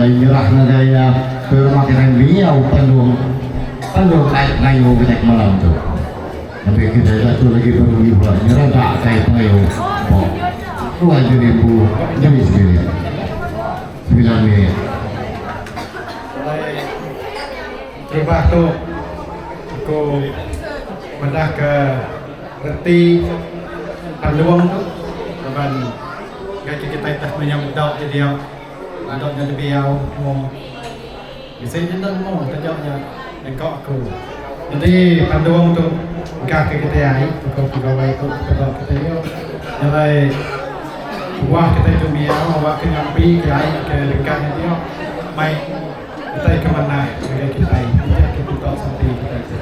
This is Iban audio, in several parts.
Nyerah ngagai iya ke rumah kitai miau pandung pandung ai pengayu kitai ke malam tu. Lebih kitai satu lagi baru iba nyerada kai pengayu ba ruai diri empu diri sebilik. Sembilan minit. Alai terubah tu aku madah ke reti pandung tu laban ngagai kitai tah maya meda ti dia. Enda nya dibiau nemu. Bisi nya enda nemu taja nya nengka aku. Nyadi pandung tu engka ke kitai ai tauka pegawai tu peda kitai nya nyalai buah kitai tu miau awak ke ngambi ke ai ke deka nya dia mai utai ke manah ngagai kitai nitih ke pinta sampi kitai tu.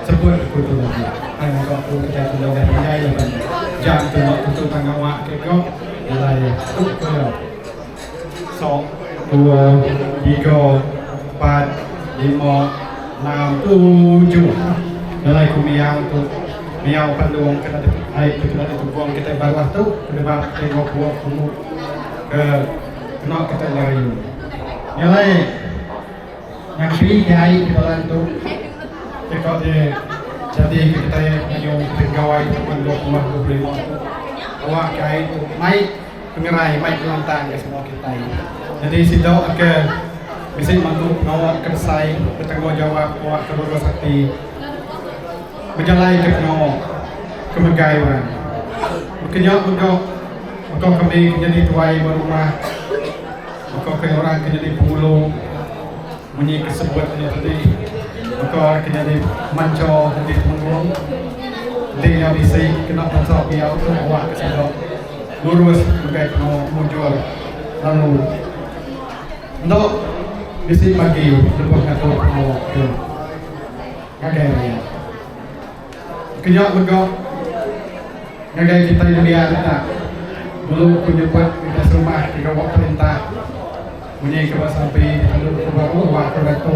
Sebut aku tu lagi. Ai nengka aku kitai tu enda ulih panjai laban jam tu enda tentu tang awak ke ga nyalai tu ku iya. Satu, dua, tiga, empat, lima, enam, tujuh. Jalai ku miau tu. Miau pandung kena ai ke kena ditubung kitai baruh tu penebak kitai enggau puak kumbu ke kena kitai ngerayu. Jalai ngambi ke ai ke dalam tu deka di jadi ke kitai mayuh kitai gawai taun 2025 tu. Awak ke ai tu mai Pengerai mai pengelantang ngagai semua kitai. Nyadi sida ke bisi mangku pengawa ke besai betanggungjawab awak ke lurus ati bejalaika pengawa ke megai orang. Baka nya mega baka kami ke nyadi tuai ba rumah, baka ke orang ke nyadi pengulu munyi ke sebut nya tadi, baka orang ke nyadi mancha nyadi temenggung enti nya bisi kena bansa biau tu awak ke sida. Lurus megai pengawa mujur lalu enda bisi bagi lebuh ngatur pengawa ke ngagai rayat. Kenya mega ngagai kitai nembiak redak dulu ku nyebut kitai serumah ke gawa perintah munyi ke ba sampi lalu ku baru awak ke orang tu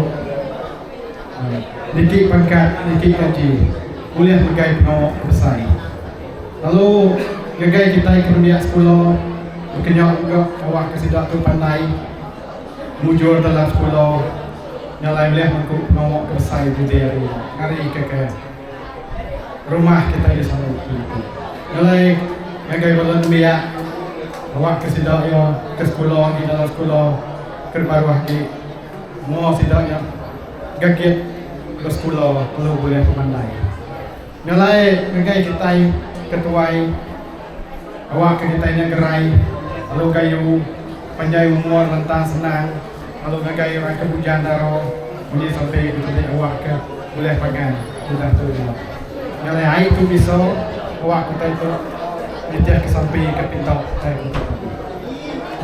niki pangkat niki gaji ulih megai pengawa ke besai. Lalu ngagai kitai ke nembiak sekula bekenya mega awak ke sida tu pandai mujur dalam sekula nya alai ulih mangku pengawa ke besai dudi hari ngari ke ke rumah kitai di Sarawak tu ditu. Nya alai ngagai bala nembiak awak ke sida iya ke sekula agi dalam sekula ke baruh agi mua sida nya gagit besekula lalu bulih pemandai. Nya alai ngagai kitai ke tuai awakka kitai nya gerai lalu gayu panjai umur lantang senang lalu ngagai orang ke bujang dara munyi sampi ku tadi awakka bulih pangan udah tu ila. Nya alai ai tu bisa awak kitai tu nitihka sampi ke pinta kitai ku tu tadi.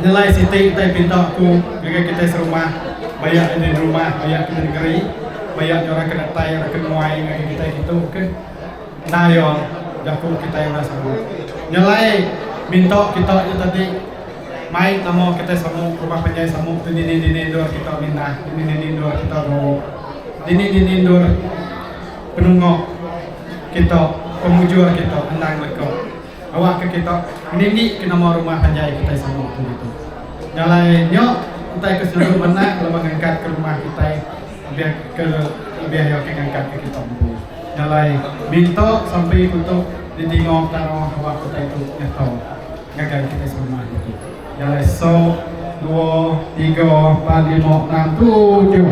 Nya alai siti kitai pinta ku ngagai kitai serumah bayak di rumah bayak ke negeri. Ba iya nya orang ke datai orang ke nguai ngagai kitai kitu ke enda iya jaku kitai orang samu. Nya alai minta kita nya tadi mai nama kitai samu rumah panjai samu tu dini dini endur kita mindah dini dini endur kita gawa dini dini endur penunga kita pemujur kita endang leka awak ke kita ngeningi ke nama rumah panjai kitai samu tu ditu. Nya alai nya utai ke selalu manah laban ngangkat ke rumah kitai. Lebih ke lebih iya ke ngangkat ke kita empu. Nya alai minta sampi ku tu didinga Petara awak kitai tu nyata ngagai kitai serumah ditu. Nya alai satu, dua, tiga, empat, lima, enam, tujuh.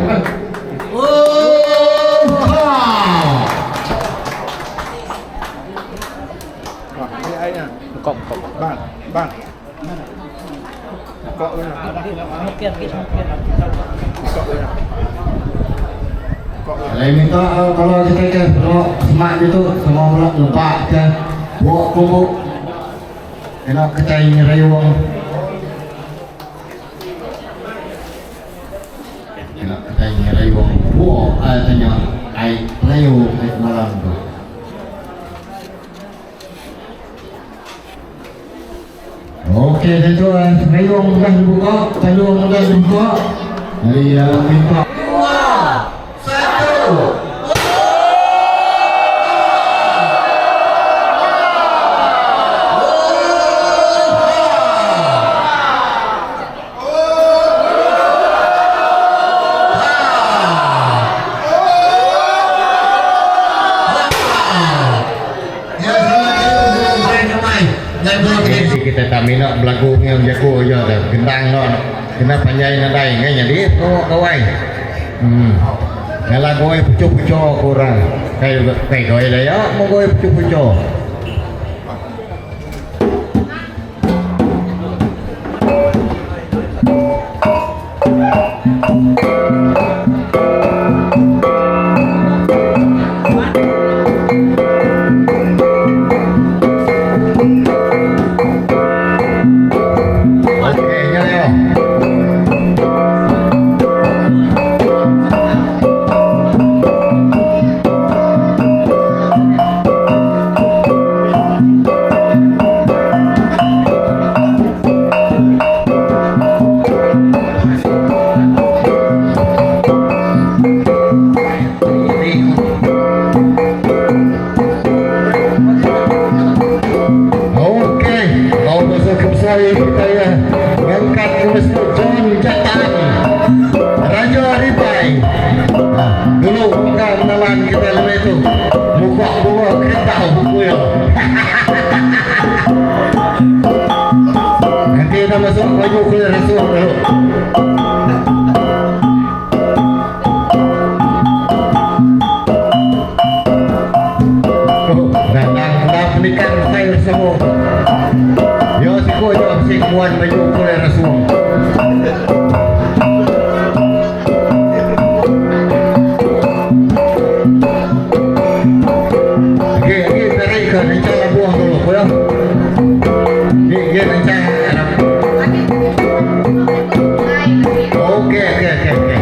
Alai minta bala kitai ke bela semak ditu sama bela ngebak ke buk kumbu kena kitai ngerayung kena kitai ngerayung buk ai tanya ai pelayu ai malam tu. Okey tentu eh, rayung udah dibuka, tayung udah dibuka. Jadi uh, minta dua, satu. Tak mina belagu enggau bejaku aja dah gendang enda kena panjai nadai enggai nyadi pengawa gawai. Em ngalah gawai pucho-pucho ku orang. Kai kai gawai Dayak meh gawai pucho-pucho. Okey nya yo. Okey, kau masuk ke besar kita ya. Ngangkat ke Mr. John Jatan. Raja Ribai. Ha, dulu buka menelan kita lebih itu. Muka bunga kereta buku ya. Nanti kita masuk baju ke rasul dulu. Oh, datang dah pernikahan saya semua. Yo siko yo sik muan baju ke rasul. Okey, okey, tarik ke rencana labuh dulu, ya. Okey, okey, rencana. Okey, okey, okey, okey.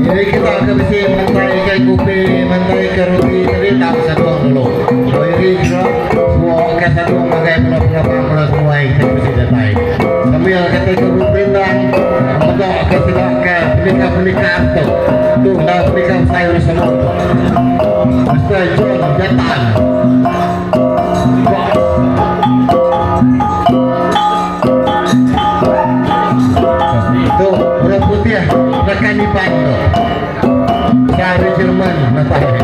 Jadi kita akan mesti mantai ikan kopi, mantai ikan roti tadi tak satu dulu. So ini kita semua akan satu pakai pulau pengabang pulau semua yang kita mesti datang. Sambil kita ke perintah, untuk ke sedang ke pernikahan-pernikahan tu. Tu dah pernikahan sayur semua tu. Mr. John Jatan. Tu orang putih rakan Iban tu. Dari Jerman nampak ni.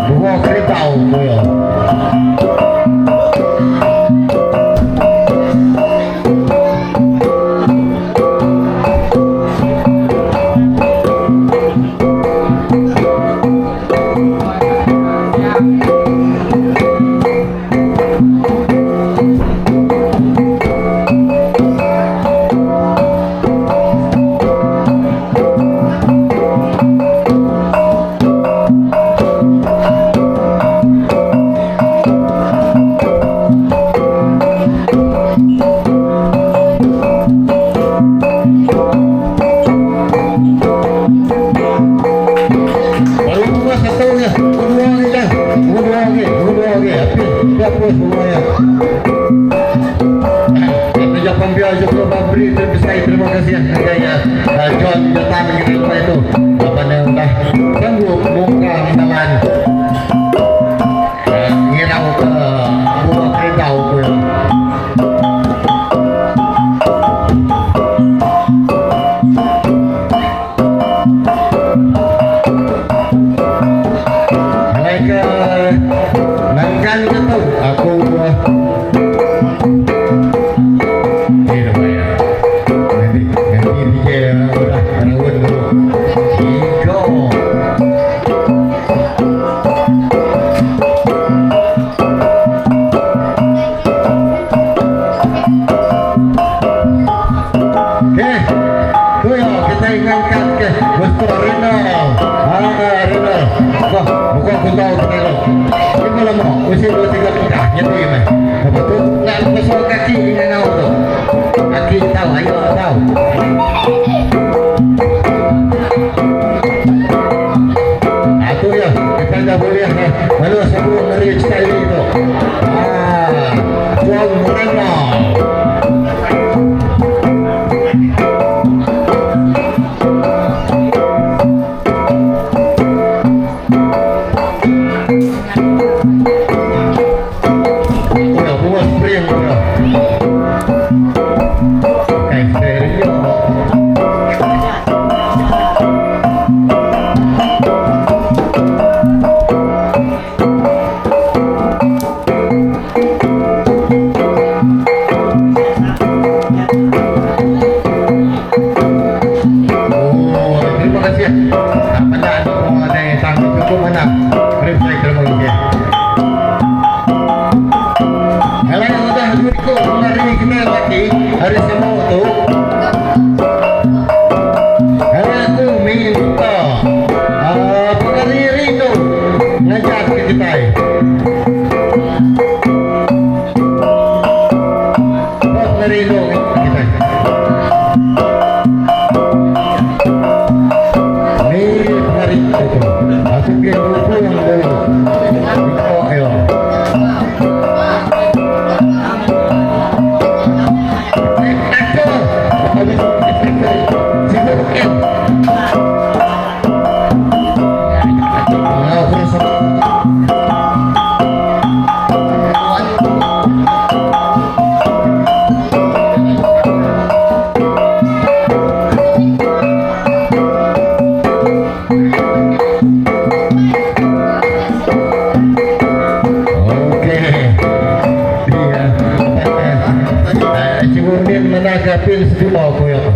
Bunga kereta tu ya. Baru bunga satu je, bunga dua lagi dah. Bunga dua lagi, bunga dua lagi. Habis, siap pun semuanya. Kerja pembiar juga beri terima terima kasih harganya. John datang ke tempat itu. Apa yang dah sanggup buka menelan. Ngirau ke buah kereta tu. Mereka nangkan ke tu aku ni namanya. Nanti nanti DJ udah rawon dulu. Tiga. Okey. Tu ya kita ingatkan ke Mr. Rinal. Ah, Rinal. Wah, bukan aku tahu kita tu. Ini lama, usia dua tiga dah nyetu ini. Lepas tu nak besar kaki dengan kau tu. Kaki tahu, ayo tahu. Ah, tu ya, kita dah boleh eh. Lalu sebelum ngeri style itu. Ah, John Rinal. Oh ya, bunga spring tu ya. Okey, serius. lelaki ari Samu tu. Ari aku minta aaa pengari rindu ngajar ke kitai. Ba pengerindu kitai. Ni pengari tu. Aku ke berupung dulu. Iko ayo. Okey. Dia. Cikgu Min menang kapil setima ku iya.